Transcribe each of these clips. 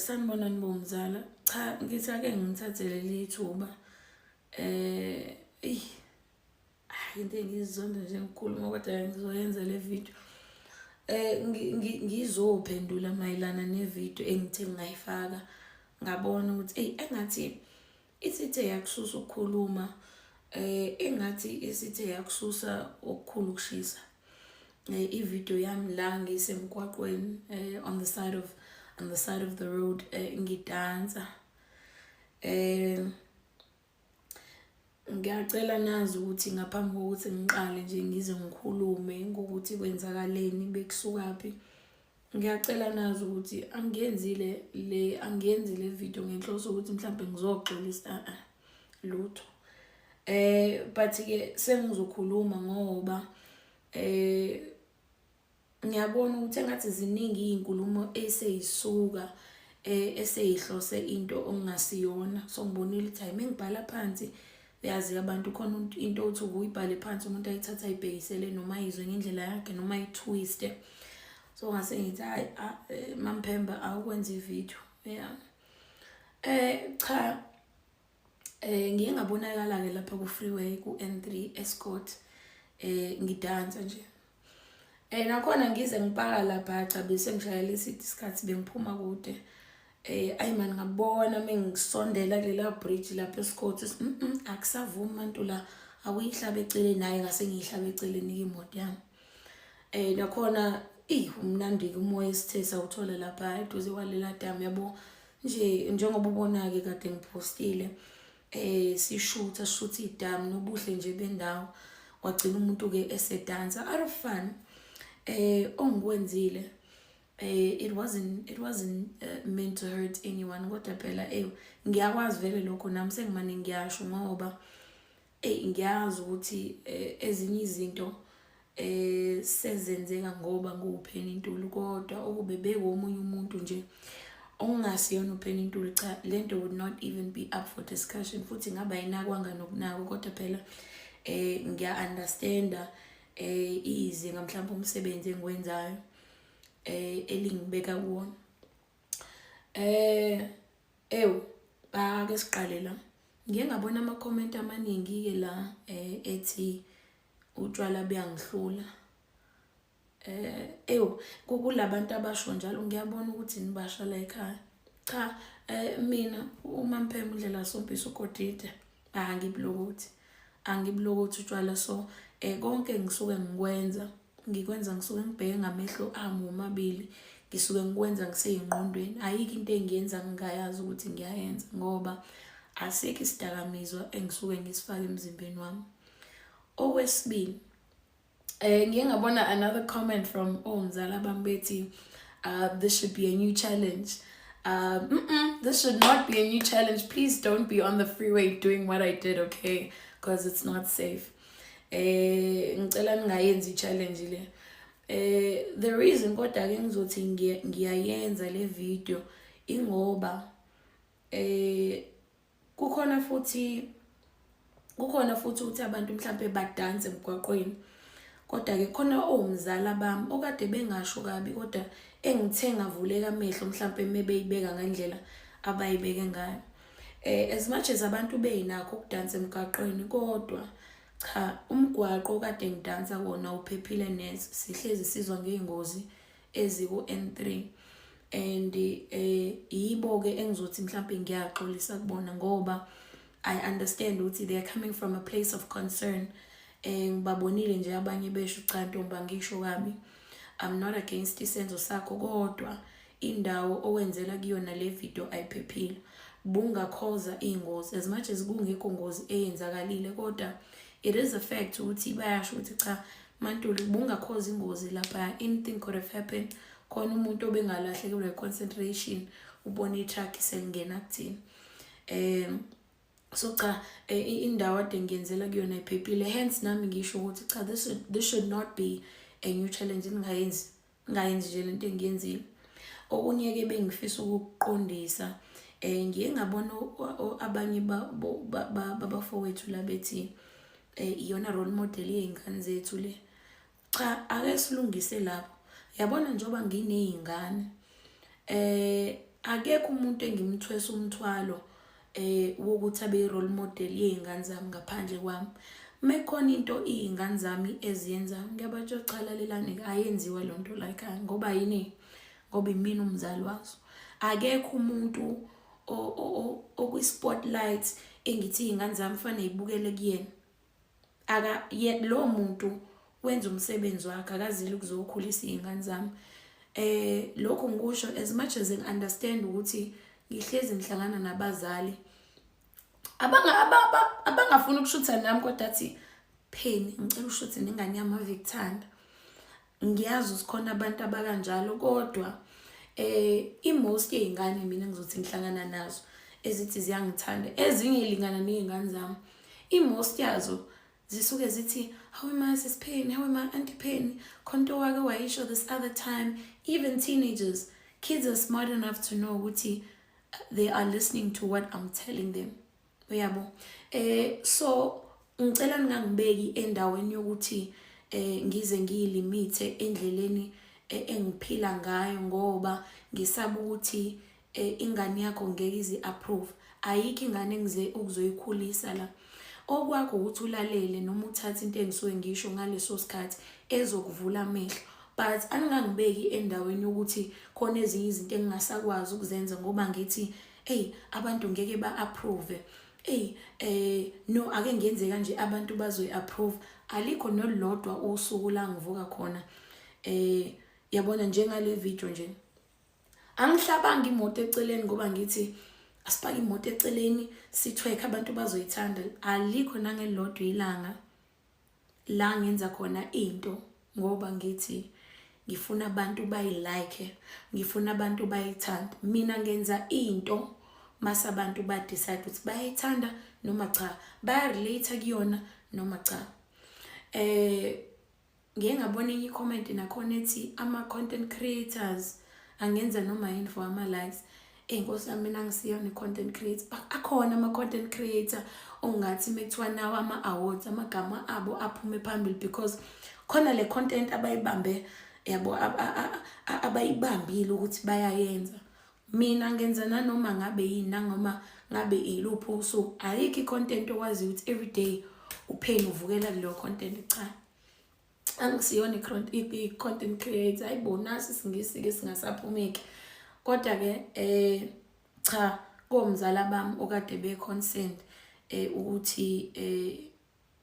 Sanibonani bomzala. Cha, ngithi ake ngithathe leli thuba. Eyi hayi, into engizonda nje ngikhuluma, kodwa ngizoyenza le video. Ngizophendula mayelana ne-video engithe ngingayifaka, ngabona ukuthi eyi, engathi isithe yakususa ukukhuluma, engathi isithe yakususa okukhulu ukushisa. I-video yami la ngisemgwaqweni, on the side of the road, ngidansa. Ngiyacela nazi ukuthi ngaphambi kokuthi ngiqale nje ngize ngikhulume ngokuthi kwenzakaleni, bekusukaphi, ngiyacela nazi ukuthi angiyenzi le video ngenhloso ukuthi mhlambe ngizoxolisa, a lutho. But ke sengizokhuluma ngoba ngiyabona ukuthi engathi ziningi izinkulumo eseyisuka eseyihlose into okungasiyona. So ngibonile ukuthi hayi, mengibhala phansi, uyazi abantu khona into othi ukuyibhale phansi, umuntu ayithatha ayibhekisele noma ayizwe ngendlela yakhe noma ayi-twiste. So ngase ngithi hayi, Mamphemba, awukwenza ividiyo. Yeah, cha, ngiye ngabonakala ke lapha ku freeway ku N3 Escort, ngidansa nje. Nakhona ngize ngipaka lapha, cha, bese ngishayela isithi isikhathi, bengiphuma kude. Ayi man, ngabona mengisondela kulela bridge lapha eScott, akusavumi mantu la, awuyihlabe eceleni. Naye ngase ngiyihlabe eceleni imoto yami. Nakhona ih, umnandi ke umoya esithe sawuthola lapha eduze kwalela dam, yabo nje, njengoba ubona ke kade ngipostile, sishutha sishutha idamu nobuhle nje bendawo, wagcina umuntu ke esedansa out of fun. Ongikwenzile, it wasn't meant to hurt anyone, kodwa phela ngiyakwazi vele lokho, nami sengimane ngiyasho ngoba ngiyazi ukuthi ezinye izinto sezenzeka ngoba nguPenny Ntuli, kodwa ukube bekuwomunye umuntu nje okungasiyona uPenny Ntuli, cha, lento would not even be up for discussion, futhi ngaba ayinakwanga nokunakwa. Kodwa phela ngiya-understanda izinga mhlawumbe umsebenzi engiwenzayo elingibeka kuwona. Ewu, ake siqale la. Ngiye ngabona ama-comment amaningi-ke la ethi utshwala buyangihlula. Ewu, kulabantu abasho njalo, ngiyabona ukuthi nibasha la ekhaya. Cha, mina uMamphema uNdlela Sompisi uGodide, angibulokothi. Angibulokothi utshwala, so konke ngisuke ngikwenza, ngikwenza ngisuke ngibheke ngamehlo ami womabili, ngisuke ngikwenza ngiseyingqondweni. Ayikho into engiyenza ngingayazi ukuthi ngiyayenza, ngoba asikho isidakamizwa engisuke ngisifake emzimbeni wami. Okwesibili, ngiye ngabona another comment from omzala bami bethi this should be a new challenge. This should not be a new challenge. Please don't be on the freeway doing what I did, okay? Because it's not safe. Ngicela ningayenzi i-challenge le. The reason kodwa ke ngizothi ngiyayenza le video ingoba kukhona futhi ukuthi abantu mhlambe badanse emgwaqweni, kodwa ke khona owumzala bami okade bengasho kabi, kodwa engithe ngavuleka amehlo mhlambe mebeyibeka ngendlela abayibeke ngayo. As much as abantu benakho ukudansa emgwaqweni, kodwa cha, umgwaqo okade ngidansa wona uphephile neze. Sihlezi sizwa ngey'ngozi eziku-N3 and yibo ke engizothi mhlambe ngiyaxolisa kubona, ngoba I understand ukuthi they are coming from a place of concern. Ngibabonile nje abanye besho, cha ntombi, angisho kabi. I'm not against isenzo sakho, kodwa indawo owenzela kuyona le video ayiphephile, bungakhoza iy'ngozi. As much as kungekho ngozi eyenzakalile, kodwa it is a fact ukuthi bayasho ukuthi cha, MaNtuli, bungakhoza ingozi lapha, anything could have happened. Khona umuntu obengalahlekelwa i-concentration, ubone i-truck selingena kuthina. So cha, indawo ade ngiyenzela kuyona iphephile, hence nami ngisho ukuthi cha, this should not be a new challenge. Ningayenzi, ningayenzi nje lento engiyenzile. Okunye-ke bengifisa ukukuqondisa, ngiye ngabona abanye babafowethu la bethi iyona role model yey'ngane zethu le. Cha, ake silungise lapho. Yabona, njengoba nginey'ngane, akekho umuntu engimthwesa umthwalo wokuthi abe i-role model yey'ngane zami ngaphandle kwami. Mekhona into iy'ngane zami eziyenzayo, ngiyabatshela, cha, lalelani, ayenziwa loo nto la ekhaya. Ngoba yini? Ngoba imina umzali wazo. Akekho umuntu okwi-spotlight engithi iy'ngane zami kufanele y'bukele kuyena. Aka ye lo muntu wenza umsebenzi wakhe, akazile ukuzokhulisa iy'ngane zami. Lokhu ngikusho as much as ngi-understand ukuthi ngihlezi ngihlangana nabazali abangafuni ukushutha nami, kodwa athi, "Pheni, ngicela ushuthe nengane yami, ave ikuthanda." Ngiyazi ukuthi khona abantu abakanjalo, kodwa i-most yey'ngane mina ngizothi ngihlangana nazo ezithi ziyangithanda, ezinye y'lingana ney'ngane zami, i-most yazo zisuke zithi, "Hawe ma, Sis Penny, hawe ma, Auntie Penny, khonto wake wayisho this other time." Even teenagers, kids are smart enough to know ukuthi they are listening to what I'm telling them, uyabo. So ngicela ningangibeki endaweni yokuthi ngize ngiyilimithe endleleni engiphila ngayo ngoba ngisaba ukuthi ingane yakho ngeke ize approve. Ayikho ingane engize ukuzoyikhulisa la. Okwakho ukuthi ulalele noma uthathe into engisuke ngisho ngaleso sikhathi ezokuvula amehlo, but aningangibeki endaweni yokuthi khona ezinye izinto engingasakwazi ukuzenza ngoba ngithi, "Hey, abantu ngeke ba-approve. Hey, no, ake ngiyenze kanje, abantu bazoyi-approve." Alikho nolulodwa usuku la ngivuka khona, yabona, njengale video nje, angihlabanga imoto eceleni ngoba ngithi asipake imoto eceleni sithwekhe, abantu bazoyithanda. Alikho nangelilodwa ilanga la ngenza khona into ngoba ngithi ngifuna abantu bayilike, ngifuna abantu bayithande. Mina ngenza into mase abantu ba-decide ukuthi bayayithanda noma cha, baya-relate kuyona noma cha. Ngiye ngabona enye i-comment nakhona ethi ama-content creators angenza noma yini for ama-likes. Eyi nkosi yami, mina angisiyona i-content creator. Akhona ama-content creator ongathi mekuthiwa nawo ama-awards, amagama abo aphume phambili because khona le content abayibambe, yabo, abayibambile ukuthi bayayenza. Mina ngenza nanoma ngabe yini, nangoma ngabe iluphi usuku. Ayikho i-content okwaziyo ukuthi everyday uPenny uvukela kuleyo content. Cha, angisiyona i-content creator. Hayibo, nasi isiNgisi-ke singasaphumeki. Kodwa-ke cha, komzala bami okade be-concerned ukuthi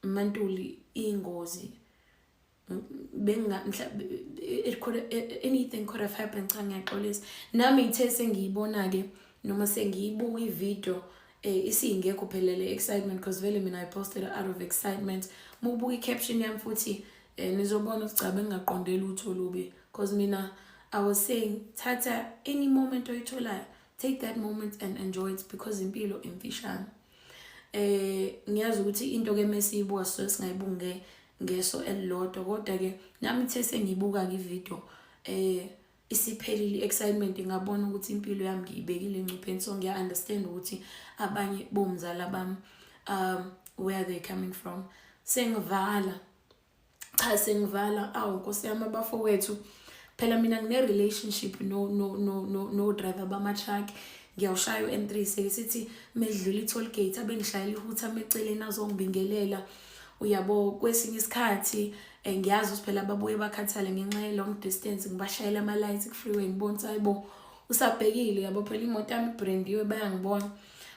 MaNtuli ingozi benga it could anything could have happened. Cha, ngiyaxolisa. Nami ngithe sengiyibona ke noma sengiyibuka ivideo, isingekho phela le excitement, because vele mina I posted out of excitement. Mubuka i-caption yami futhi, nizobona ukuthi cha, bengingaqondeli lutho olubi, because mina I was saying thatha any moment oyitholayo, take that moment and enjoy it, because impilo imfishane. Ngiyazi ukuthi into ke mesiyibuka so singayibuki ngeso elilodwa, kodwa ke nami ithe sengiyibuka ke ivideo isiphelile excitement, ngabona ukuthi impilo yami ngiyibekile engcupheni. So ngiya understand ukuthi abanye bomzala bami, where they coming from. Sengivala, cha, sengivala. Awu nkosi yami, abafowethu, phela mina ngine relationship no driver bama truck. Ngiyawushaya u-N3, seke sithi medlula i-toll gate abengishayela ihutha eceleni azongibingelela, uyabo. Kwesinye isikhathi, ngiyazi ukuthi phela babuye bakhathale ngenxa ye-long distance, ngibashayela ama-lights ku-freeway, ngibona ukuthi hayibo, usabhekile, yabo. Phela imoto yami ibrandiwe, bayangibona.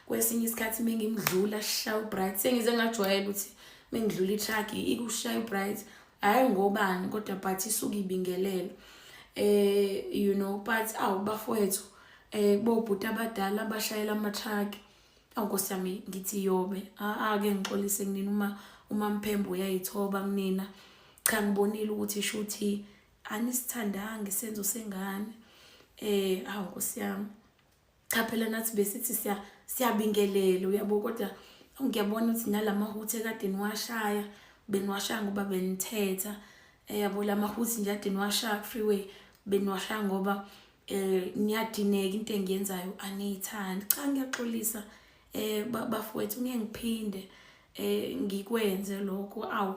Kwesinye isikhathi mengimdlula shaya ubright, sengize ngajwayela ukuthi mengidlula i-truck ikushaya ubright. Hhayi ngobani kodwa but isuke ibingelelwa. But awu bafowethu bobhuti abadala abashayela ama-truck. Awu Nkosi yami ngithi yobe. Ake ngixolise kunina uma uMamphembe uyayithoba kunina. Cha ngibonile ukuthi shuthi anisithandanga isenzo sengane. Awu Nkosi yami. Cha phela nathi besithi siya siyabingelela uyabo kodwa ngiyabona ukuthi nalamahuthi ekade niwashaya beniwashaya ngoba benithetha yabo lamahuthi nje ade niwashaya ku-freeway beniwashaya ngoba niyadineka into engiyenzayo aniyithandi. Cha ngiyaxolisa bafowethu ngeke ngiphinde ngikwenze lokho. Awu.